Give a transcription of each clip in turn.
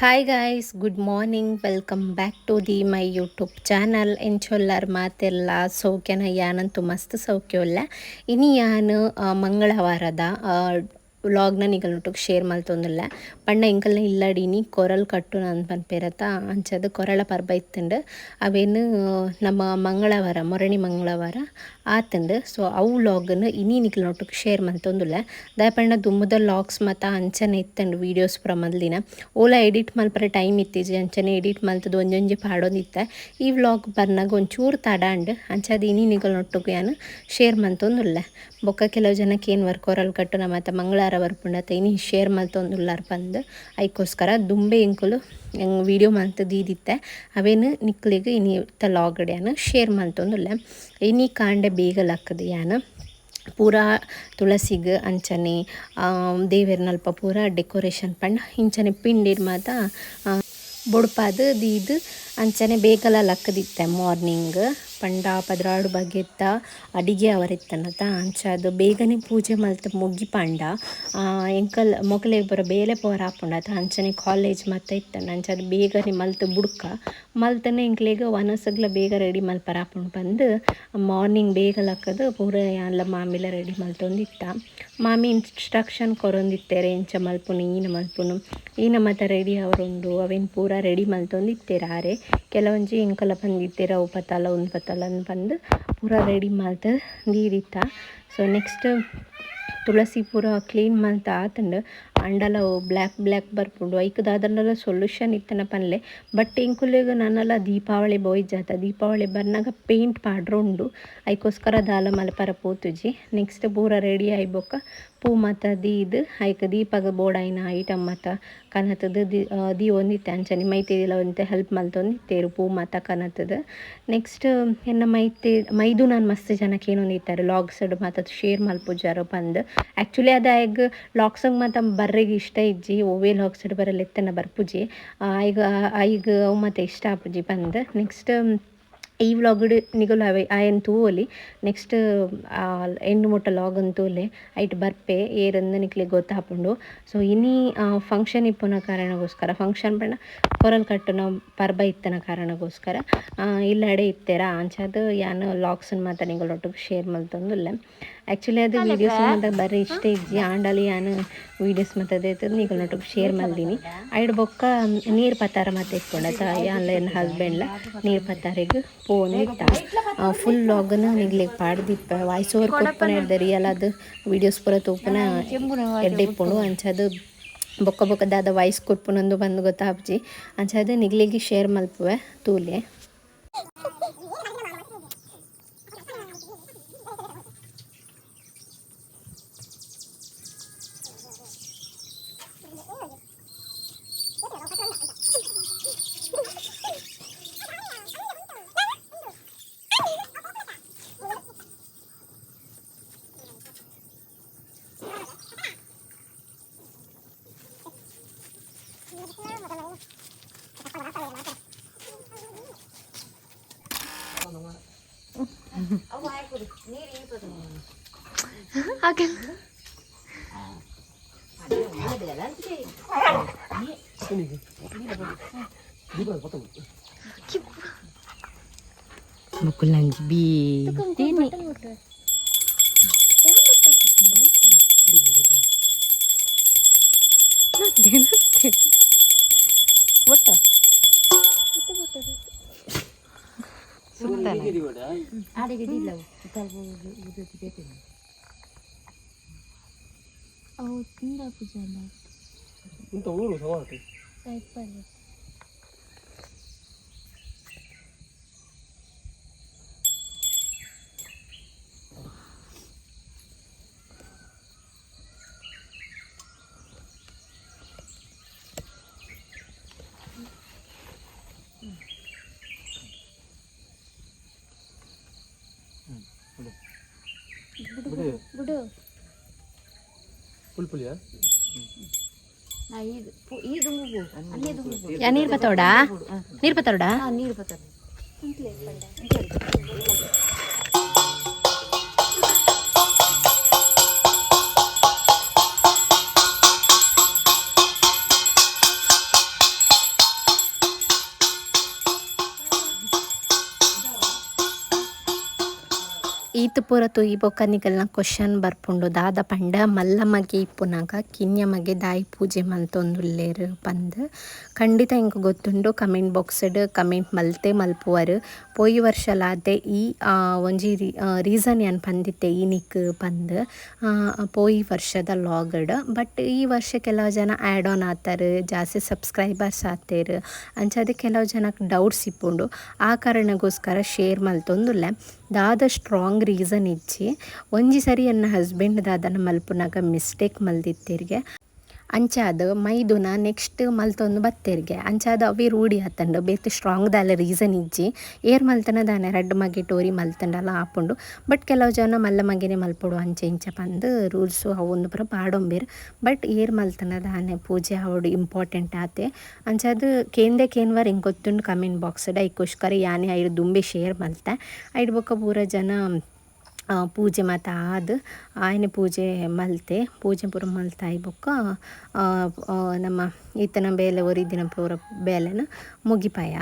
Hi guys, good morning, welcome back to the my YouTube channel. ಎಂಚೊಲ್ಲಾರ್ ಮಾತೆಲ್ಲ ಸೌಖ್ಯನ? ಯಾನಂತೂ ಮಸ್ತ್ ಸೌಖ್ಯ. ಇನಿ ಯಾನ್ ಮಂಗಳವಾರದ ವ್ಲಾಗ್ನ ನಿಗಲ್ನೊಟ್ಟುಗ್ ಶೇರ್ ಮಲ್ತೊಂದುಲ್ಲೆ. ಪಂಡ ಎಂಕಲ್ನ ಇಲ್ಲಡಿನಿ ಕೊರಲ್ ಕಟ್ಟುನ ಪನ್ಪೆರತ, ಅಂಚದ ಕೊರಳ ಪರ್ಬ ಇತ್ತುಂಡು. ಅವೇನು ನಮ್ಮ ಮಂಗಳವಾರ ಮೊರಣಿ ಮಂಗಳವಾರ ಆತುಂಡು. ಸೊ ಅವು ವ್ಲಾಗ್ನ ಇನಿ ನಿಗಲ್ನೊಟ್ಟುಗ್ ಶೇರ್ ಮಲ್ತೊಂದುಲ್ಲೆ. ದಾಯೆ ಪಂಡ ದುಂಬುದ ವ್ಲಾಗ್ಸ್ ಮತ ಅಂಚನೆ ಇತ್ತುಂಡು ವೀಡಿಯೋಸ್ ಪೂರ ಮಲ್ದಿನ. ಓಲ ಎಡಿಟ್ ಮಲ್ಪರೆ ಟೈಮ್ ಇತ್ತಿಜಿ, ಅಂಚನೆ ಎಡಿಟ್ ಮಲ್ತದು ಒಂಜೊಂಜಿ ಪಾಡೊಂದಿತ್ತೆ. ಈ ವ್ಲಾಗ್ ಬರ್ನಾಗ ಒಂಚೂರು ತಡ ಅಂಡು, ಅಂಚಾದ್ ಇನಿ ನಿಗಲ್ನೊಟ್ಟುಗ್ ಯಾನ್ ಶೇರ್ ಮಲ್ತೊಂದುಲ್ಲೆ. ಬೊಕ್ಕ ಕೆಲವು ಜನಕ್ಕೆ ಏನು ವರ್ಕ್ ಕೊರಲ್ ಕಟ್ಟುನ ಮತ್ತು ಮಂಗಳವಾರ ಬರ್ಪುಂಡತ ಇನಿ ಶೇರ್ ಮಲ್ತೊಂದುಲ್ಲಾರ್ ಪಂದ್ ಐಕೋಸ್ಕರ ದುಂಬೆ ಎಂಕುಲು ವೀಡಿಯೋ ಮಲ್ತ್ ದೀದಿತ್ತೆ. ಅವೇನು ನಿಕ್ಲೆಗ್ ಇನಿ ಲಾಗಡ್ ಯಾನ್ ಶೇರ್ ಮಲ್ತೊಂದುಲ್ಲೆ. ಇನಿ ಕಾಂಡೆ ಬೇಗ ಲಕ್ಕದು ಯಾನ್ ಪೂರಾ ತುಳಸಿಗ್ ಅಂಚನೆ ದೇವೆರ್ನಲ್ಪ ಪೂರಾ ಡೆಕೋರೇಷನ್ ಪಂಡ ಇಂಚನೆ ಪಿಂಡಿಡ್ ಮಾತ ಬೊಡ್ಪಾದ್ ದೀದ್ ಅಂಚನೆ ಬೇಗಲ ಲಕ್ಕದಿತ್ತೆ. ಮಾರ್ನಿಂಗ್ ಪಂಡ 12 ಬಗೆತ್ತ ಅಡಿಗೆ ಅವರಿತ್ತನತ, ಅಂಚಾದ್ ಬೇಗನೆ ಪೂಜೆ ಮಲ್ತ್ ಮುಗಿಪಂಡ ಎಂಕಲ್ ಮೊಕಲೆಗ್ ಪೂರ ಬೇಲೆ ಪೋರ ಆಪುಂಡತ, ಅಂಚನೆ ಕಾಲೇಜ್ ಮಾತ ಇತ್ತನ, ಅಂಚಾದ್ ಬೇಗನೆ ಮಲ್ತ್ ಬುಡ್ಕ ಮಲ್ತನೆ ಎಂಕ್ಲೆಗ್ ವನಸಗ್ಲ ಬೇಗ ರೆಡಿ ಮಲ್ಪರ ಆಪುಂಡು ಪಂದ್ ಮಾರ್ನಿಂಗ್ ಬೇಗ ಲಕ್ಕದು ಪೂರ ಯಾನ್ಲ ಮಾಮಿಲ ರೆಡಿ ಮಲ್ತೊಂದಿತ್ತ. ಮಾಮಿ ಇನ್ಸ್ಟ್ರಕ್ಷನ್ ಕೊರೊಂದಿತ್ತೆರ್ ಎಂಚ ಮಲ್ಪುನು ಈನ ಮಲ್ಪುನು ಈನ ಮಾತ ರೆಡಿ ಅವರುಂಡು, ಅವೇನು ಪೂರ ರೆಡಿ ಮಲ್ತೊಂದಿತ್ತೆರ್. ಆರೆ ಕೆಲವೊಂಜಿ ಎಂಕಲ ಪಂದಿತ್ತೆರ್ ಅವು ಪತ್ತಲ ಉಂದು ಪತ್ತಲ ಪಂದ್ ಪೂರ ರೆಡಿ ಮಲ್ತ್ ದೀದಿತ್ತ. ಸೊ ನೆಕ್ಸ್ಟ್ ತುಳಸಿ ಪೂರ ಕ್ಲೀನ್ ಮಲ್ತ್ ಆತುಂಡು. ಅಂಡಲ ಬ್ಲ್ಯಾಕ್ ಬ್ಲ್ಯಾಕ್ ಬರ್ಪುಂಡು, ಐಕ್ ದಾದಂಡಲ ಸೊಲ್ಯೂಷನ್ ಇತ್ತನ ಪನ್ಲೆ. ಬಟ್ ಎಂಕುಲೆಗ್ ನನಲ ದೀಪಾವಳಿ ಬೋಯ್ಜಾತ, ದೀಪಾವಳಿ ಬರ್ನಾಗ ಪೇಂಟ್ ಪಾಡ್ರ ಉಂಡು, ಐಕೋಸ್ಕರ ದಾಲ ಮಲ್ಪರ ಪೋತುಜಿ. ನೆಕ್ಸ್ಟ್ ಪೂರ ರೆಡಿ ಆಯಿ ಬೊಕ್ಕ ಪೂ ಮಾತ ದೀದ್ ಐಕ್ ದೀಪಗ ಬೋಡಾಯಿನ ಐಟಮ್ ಮಾತ ಕನತದು ದೀವೊಂದಿತ್ತೆ. ಅಂಚನೆ ಮೈತಿದಿಲ ಒಂತೆ ಹೆಲ್ಪ್ ಮಲ್ತೊಂದಿತ್ತೆರ್ ಪೂ ಮಾತ ಕನತದು. ನೆಕ್ಸ್ಟ್ ಎನ್ನ ಮೈತಿ ಮೈದು ನಾನು ಮಸ್ತ್ ಜನಕ್ಕೆ ಏನೊಂದಿತ್ತಾರೆ ಲಾಗ್ಸ್ ಮಾತ ಶೇರ್ ಮಲ್ಪುಜಾರು ಪಂದ್. ಆ್ಯಕ್ಚುಲಿ ಅದು ಆಯ್ಗ್ ಲಾಗ್ಸಂಗ್ ಮಾತ ಬರ್ರೆಗ್ ಇಷ್ಟ ಇಜ್ಜಿ, ಒವ್ವೇ ಲಾಗ್ಸ್ ಬರಲ್ಲ ಎತ್ತನ ಬರ್ಪುಜಿ, ಆಯ್ಗ ಆಯ್ಗ್ ಅವು ಮಾತ ಇಷ್ಟ ಆಪುಜಿ ಪಂದ್. ನೆಕ್ಸ್ಟ್ ಈ ವ್ಲಾಗ್ಡ್ ನಿಗುಲು ಅವೆ ಆಯನ್ ತೂವೊಲಿ. ನೆಕ್ಸ್ಟ್ ಎಂಡ್ ಮುಟ್ಟ ಲಾಗ್ ತೂಲೆ, ಐಟ್ ಬರ್ಪೆ ಏರಂದು ನಿಕ್ಲೆಗ್ ಗೊತ್ತಾಪುಂಡು. ಸೊ ಇನಿ ಫಂಕ್ಷನ್ ಇಪ್ಪುನ ಕಾರಣಗೋಸ್ಕರ, ಫಂಕ್ಷನ್ ಪಂಡ ಕೊರಲ್ ಕಟ್ಟುನ ಪರ್ಬ ಇತ್ತನ ಕಾರಣಗೋಸ್ಕರ ಇಲ್ಲಡೆ ಇತ್ತೆರ, ಅಂಚಾದ್ ಯಾನ್ ಲಾಗ್ಸ್ ಮಾತ ನಿಗುಲೊಟ್ಟುಗ್ ಶೇರ್ ಮಲ್ತೊಂದುಲ್ಲೆ. ಆ್ಯಕ್ಚುಲಿ ಅದು ವೀಡಿಯೋಸ್ ಮಾತ ಬರ್ರೆ ಇಷ್ಟ ಇಜ್ಜಿ, ಆಂಡಲ ಯಾನ್ ವೀಡಿಯೋಸ್ ಮಾತ ನಿಗುಲೊಟ್ಟುಗ್ ಶೇರ್ ಮಲ್ದಿನಿ. ಐಡ್ ಬೊಕ್ಕ ನೀರು ಪತ್ತಾರ ಮಾತ ಇಪ್ಪುಂಡತ, ಯಾನ್ಲ ಎನ್ನ ಹಸ್ಬೆಂಡ್ಲ ನೀರು ಪತ್ತಾರೆಗ್ ಪೋವೊಂದಿತ್ತ. ಫುಲ್ ಲಾಗನ್ನ ನಿಗ್ಲೆಗ್ ಪಾಡ್ದಿಪ್ಪೆ, ವಾಯ್ಸ್ ಓವರ್ ಕೊರ್ಪುನ ಎಡ್ಡೆ, ರಿಯಲ್ ಆದ್ ವೀಡಿಯೋಸ್ ಪೂರ ತೂಪುನ ಎಡ್ಡೆ ಇಪ್ಪುಂಡು. ಅಂಚಾದ್ ಬೊಕ್ಕ ಬೊಕ್ಕ ದಾದ ವಾಯ್ಸ್ ಕೊರ್ಪುನಂದು ಬಂದು ಗೊತ್ತಾಪುಜಿ, ಅಂಚಾದ್ ನಿಗ್ಲೆಗ್ ಶೇರ್ ಮಲ್ಪುವೆ ತೂಲೆ. ಮುಕುಲಂಜಿ ಬಿ ತಿನಿ ನೀರು ಪತ್ತೋಡಾ? ನೀರು ಪತ್ತೋಡಾ? ನೀರು ಪತ್ತೋಡ. ಈತ್ ಪೂರ ತೂಯಿ ಬೊಕ್ಕ ನಿಕಲ್ನ ಕ್ವಶನ್ ಬರ್ಪುಂಡು ದಾದ ಪಂಡ ಮಲ್ಲ ಮಗೆ ಇಪ್ಪುನಗ ಕಿನ್ಯ ಮಗೆ ದಾಯಿ ಪೂಜೆ ಮಲ್ತೊಂದುಲ್ಲೆರ್ ಪಂದ್ ಖಂಡಿತ ಎಂಕ್ ಗೊತ್ತುಂಡು. ಕಮೆಂಟ್ ಬಾಕ್ಸ್ ಡ್ ಕಮೆಂಟ್ ಮಲ್ತೆ ಮಲ್ಪುವರು. ಪೋಯಿ ವರ್ಷಲಾತೆ ಈ ಒಂಜಿ ರೀಸನ್ ಯಾನ್ ಪಂದಿತ್ತೆ ಇನಿಕ್ ಪಂದ್ ಪೋಯಿ ವರ್ಷದ ಲಾಗ್ಡ್. ಬಟ್ ಈ ವರ್ಷ ಕೆಲವು ಜನ ಆ್ಯಡ್ ಆನ್ ಆತರ್, ಜಾಸ್ತಿ ಸಬ್ಸ್ಕ್ರೈಬರ್ಸ್ ಆತೆರ್, ಅಂಚಾದ್ ಕೆಲವು ಜನಕ್ಕೆ ಡೌಟ್ಸ್ ಇಪ್ಪುಂಡು. ಆ ಕಾರಣಗೋಸ್ಕರ ಶೇರ್ ಮಲ್ತೊಂದುಲ್ಲೆ. ದಾದ ಸ್ಟ್ರಾಂಗ್ ರೀಸನ್ ಇಜ್ಜಿ. ಒಂಜಿ ಸರಿ ಎನ್ನ ಹಸ್ಬೆಂಡ್ ದಾದನ ಮಲ್ಪುನಗ ಮಿಸ್ಟೇಕ್ ಮಲ್ದಿತ್ತೆರ್ಗೆ, ಅಂಚಾದ್ ಮೈದುನ ನೆಕ್ಸ್ಟ್ ಮಲ್ತೊಂದು ಬತ್ತೆರ್ಗೆ, ಅಂಚಾದ್ ಅವೇ ರೂಢಿ ಆತಂಡು. ಬೇತೆ ಸ್ಟ್ರಾಂಗ್ ದಾಲ ರೀಸನ್ ಇಜ್ಜಿ. ಏರ್ ಮಲ್ತನ ದಾನೆ ರಡ್ಡ್ ಮಗೆ ಟೋರಿ ಮಲ್ತಂಡಲ ಆಪುಂಡು. ಬಟ್ ಕೆಲವು ಜನ ಮಲ್ಲ ಮಗೆನೆ ಮಲ್ಪೊಡು ಅಂಚೆ ಇಂಚ ಪಂದ್ ರೂಲ್ಸು ಅವೊಂದು ಪೂರ ಪಾಡೊಂಬೆರ್. ಬಟ್ ಏರ್ ಮಲ್ತನ ದಾನೆ ಪೂಜೆ ಆವೊಡು ಇಂಪಾರ್ಟೆಂಟ್ ಆತೆ. ಅಂಚಾದ್ ಕೇಂದೆ ಕೇನ್ವರ್ ಎಂಕ್ ಗೊತ್ತುಂಡು ಕಮೆಂಟ್ ಬಾಕ್ಸ್ಡ್. ಐಕೋಸ್ಕರ ಯಾನೆ ಐಡ್ ದುಂಬೆ ಶೇರ್ ಮಲ್ತೆ. ಐಡ್ ಬೊಕ್ಕ ಪೂರ ಜನ ಪೂಜೆ ಮಾತ ಆದ್ ಆಯನೆ ಪೂಜೆ ಮಲ್ತೆ. ಪೂಜೆ ಪೂರ ಮಲ್ತಾಯಿ ಬೊಕ್ಕ ನಮ್ಮ ಈತನ ಬೇಲೆ ಒರಿದಿನ ಪೂರ ಬೇಲೆನ ಮುಗಿಪಾಯ.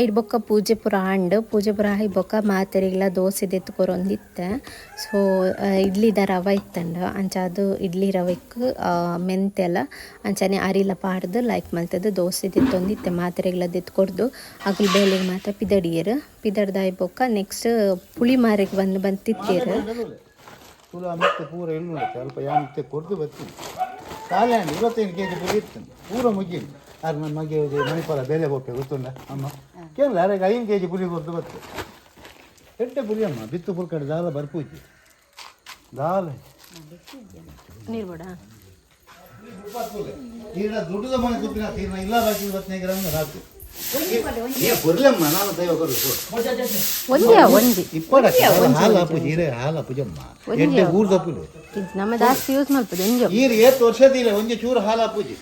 ಐಡ್ ಬೊಕ್ಕ ಪೂಜೆ ಪೂರ ಆಂಡ್. ಪೂಜೆ ಪೂರ ಆಯಿ ಬೊಕ್ಕ ಮಾತೆರಿಗ್ಲ ದೋಸೆ ದೆತ್ತ್ ಕೊರೊಂದಿತ್ತೆ. ಸೊ ಇಡ್ಲಿದ ರವೆ ಇತ್ತಂಡ, ಅಂಚಾದ್ ಇಡ್ಲಿ ರವೆಕ್ ಮೆಂತೆಲ ಅಂಚನೆ ಅರಿಲ ಪಾಡ್ದ್ ಲೈಕ್ ಮಲ್ತದ್ ದೋಸೆ ದೆತ್ತೊಂದಿತ್ತೆ. ಮಾತೆರಿಗ್ಲ ದೆತ್ತ್ ಕೊರ್ದು ಅಕುಲು ಬೇಲೆಗ್ ಮಾತ ಪಿದಡಿಯೆರ್. ಪಿದಡ್ದಾಯಿ ಬೊಕ್ಕ ನೆಕ್ಸ್ಟ್ ಪುಳಿ ಮಾರಿಗೆ ಬಂದು ಬಂತಿತ್ತೆರ್. ಪೂರ ಅಲ್ಪ ಯಾನ್ ಕೊರ್ದು ಬತ್ತೀನಿ. ಸಾಲೆ ಆಂಡ್ 25 ಕೆಜಿ ಪುಳಿ ಇತ್ತು ಪೂರ ಮುಗಿಂಡು. ಆರ್ ನನ್ನ ಮಗೆ ಮಣಿಪಾಲ ಬೇಲೆ ಬೋಪೆ ಗೊತ್ತುಂಡ ಅಮ್ಮ ಕೇಂದ್ರ ಅರೆಗೆ 5 ಕೆಜಿ ಪುಳಿ ಕೊರ್ದು ಬತ್ತು. ಎಡ್ಡೆ ಪುಳಿ ಅಮ್ಮ ಬಿತ್ತು ಪುಲ್ಕಡೆ ದಾಲ ಬರ್ಪೂಜಿ ದಾಲ ನೀರು ಬೋಡ ತೀರ ದುಡ್ಡುದ ಮನೆ ತುಪ್ಪಿನ ತೀರ್ನ ಇಲ್ಲ ಬಾಕಿ ಬತ್ತನೆ ರಂಗ ರಾತು ಕೊರ್ಲಮ್ಮ ನಾನು ದೈವ ಕೊರ್ಲು ಒಂಜಿ ಒಂಜಿ ಇಪ್ಪಡ ಹಾಲು ಹಾಪುಜಿ ಇರೆ ಹಾಲು ಹಾಪುಜಮ್ಮ ಎಡ್ಡೆ ಊರು ತಪ್ಪುಲು ನಮ್ಮ ಜಾಸ್ತಿ ಯೂಸ್ ಮಲ್ಪುದು ಒಂಜಿ. ಈರ್ ಏತ್ ವರ್ಷದಿಲ್ಲ ಒಂಜಿ ಚೂರು ಹಾಲು ಹಾಪುಜಿ.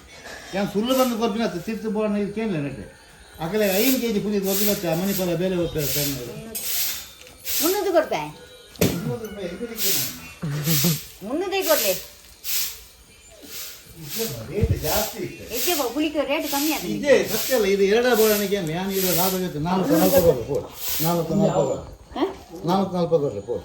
ಯಾನ್ ಸುಳ್ಳು ಬಂದು ಕೊರ್ಪಿನ ತಿರ್ತು ಬೋರ್ಣ ಇದು ಕೇಳಲೆ ನೆಟ್ಟೆ ಅಕಲೆ 5 ಕೆಜಿ ಪುಳಿ ಕೊರ್ಪಿನ ಮಣಿಪಾಲ ಬೇಲೆ ಹೋಗ್ತಾರೆ. 300 ಕೊಡ್ಪೆ 300 ಕೊಡ್ಲಿ. ರೇಟ್ ಜಾಸ್ತಿ ಇತ್ತು. ಪುಳಿಗೆ ರೇಟ್ ಕಮ್ಮಿ ಆಗಿದೆ. ಇದೇ ಸತ್ಯ ಅಲ್ಲ ಇದು ಎರಡ ಬೋಳಣಿಗೆ ಯಾನ್ ಇದು ಲಾಭ ಜೊತೆ 440 ಕೊಡ್ಲಿ ಪೋ 440 440 ಕೊಡ್ಲಿ ಪೋ.